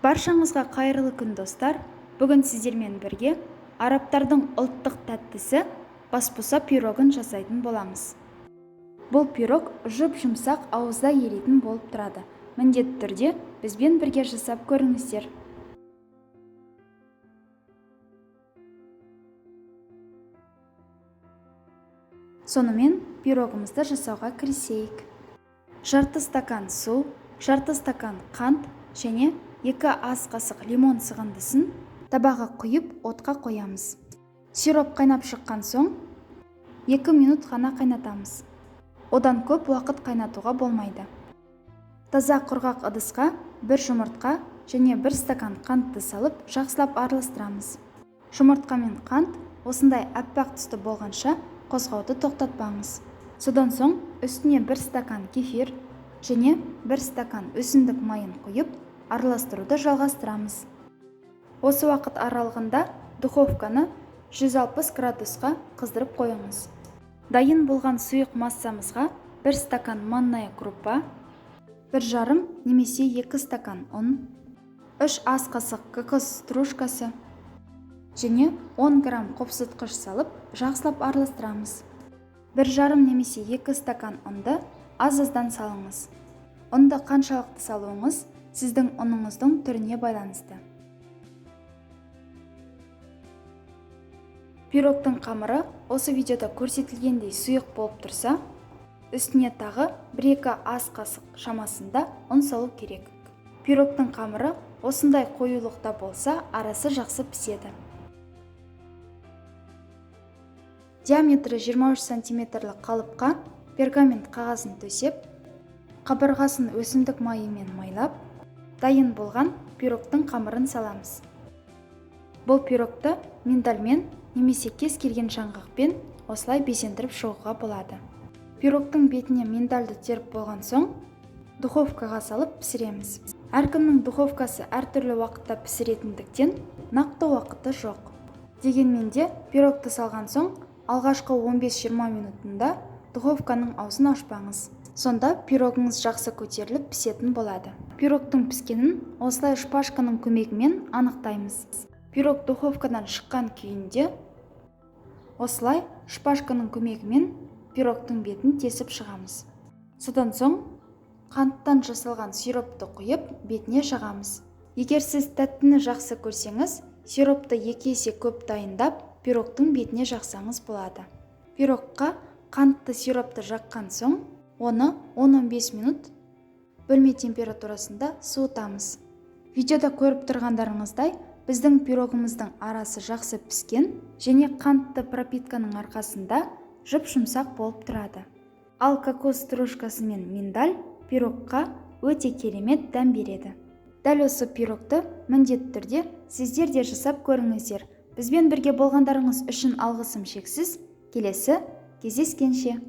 Баршаңызға қайырлы күн, достар! Бүгін сіздермен бірге арабтардың ұлттық тәттісі басбуса пирогын жасайтын боламыз. Бұл пирог жұп-жұмсақ, ауызда еритін болып тұрады. Міндетті түрде бізбен бірге жасап көріңіздер. Сонымен пирогымызды жасауға кірісейік. Жарты стакан су, жарты стакан қант және 2 ас қасық лимон сығындысын табаға құйып, отқа қоямыз. Сироп қайнап шыққан соң 2 минут қана қайнатамыз. Одан көп уақыт қайнатуға болмайды. Таза құрғақ ыдысқа 1 жұмыртқа және 1 стакан қантты салып, жақсылап араластырамыз. Жұмыртқа мен қант осындай аппақ түсті болғанша қозғауды тоқтатпаңыз. Содан соң үстіне 1 стакан кефир және 1 стакан өсімдік майын құйып, араластыруды жалғастырамыз. Осы уақыт аралығында духовканы 160 градусқа қыздырып қойыңыз. Дайын болған сұйық массамызға 1 стакан манная крупа, 1,5 немесе 2 стакан ұн, 3 ас қасық кокос стружкасы және 10 грамм қопсытқыш салып, жақсылап араластырамыз. 1,5 немесе 2 стакан ұнды аз-аздан салыңыз. Ұнды қаншалықты салуыңыз сіздің ұныңыздың түріне байланысты. Пирогтың қамыры осы видеода көрсетілгендей сұйық болып тұрса, үстіне тағы 1-2 ас қасық шамасында ұн салу керек. Пирогтың қамыры осындай қоюлықта болса, арасы жақсы піседі. Диаметрі 23 сантиметрлік қалыпқа пергамент қағазын төсеп, қабырғасын өсімдік майымен майлап, дайын болған пирогтың қамырын саламыз. Бұл пирогты миндальмен немесе кез келген жаңғақпен осылай безендіріп шығуға болады. Пирогтың бетіне миндальды теріп болған соң, духовкаға салып пісіреміз. Әркімнің духовкасы әртүрлі уақытта пісіретіндіктен нақты уақыты жоқ. Дегенмен де пирогты салған соң алғашқы 15-20 минутында духовканың аузын ашпаңыз. Сонда пирогыңыз жақсы көтеріліп пісетін болады. Пирогтың піскенін осылай шпажканың көмегімен анықтаймыз. Пирог духовкадан шыққан күйінде осылай шпажканың көмегімен пирогтың бетін тесіп шығамыз. Содан соң қанттан жасалған сиропты құйып, бетіне жағамыз. Егер сіз тәттіні жақсы көрсеңіз, сиропты 2 есе көп дайындап, пирогтың бетіне жақсаңыз болады. Пирогқа қантты сиропты жаққан соң, оны 10-15 минут бөлме температурасында суытамыз. Видеода көріп тұрғандарыңыздай, біздің пирогымыздың арасы жақсы піскен және қантты пропитканың арқасында жұп-жұмсақ болып тұрады. Ал кокос стружкасы мен миндаль пирогқа өте керемет дәм береді. Дәл осы пирогты міндетті түрде сіздер де жасап көріңіздер. Бізбен бірге болғандарыңыз үшін алғысым шексіз. Келесі кездескенше.